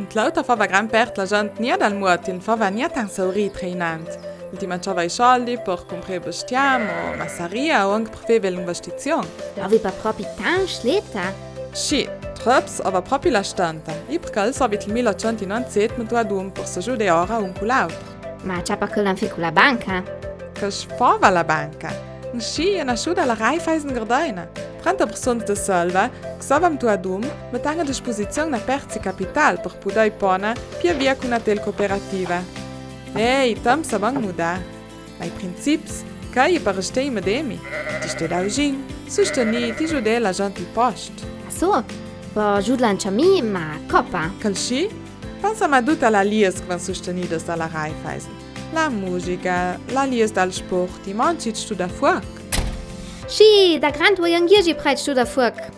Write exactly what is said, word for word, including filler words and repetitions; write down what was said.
Int l'auta fava gran pert la gent nia dal muot, int fava nia tant saurì treinant. Int i mantsava i soldi per cumprà bestiam o massaria o anc per fà belle investizion. Doveva propi tant sleta? Sì, trops ava propi la stanta. I per chel s'avia il mil otsento novantaset mutuà dum per se giudà ora un cu l'altro. Ma ciapa chel anfin cu la banca? Chel fava la banca. Inscì e je nassuda la Raiffeisen Gardena. Trenta persone de Selva, che s'ava mutuà dum, metan a disposizion na parte capital per pudè pona pì via cu na tel cooperativa. Eh, i temps a van mudà. Ma i princips, chei i par restà i medemi. Ti stà da visin, sustenì, ti giudà la gent i post. A so, po giudà anca mi, ma copa. Chel sì, pensa ma dute la lies che van sustenides da la Raiffeisen. La musica, la lies dal sport, i manci i studi da fuoc. Sì, da grand vuei anch'io i prei studi da fuoc.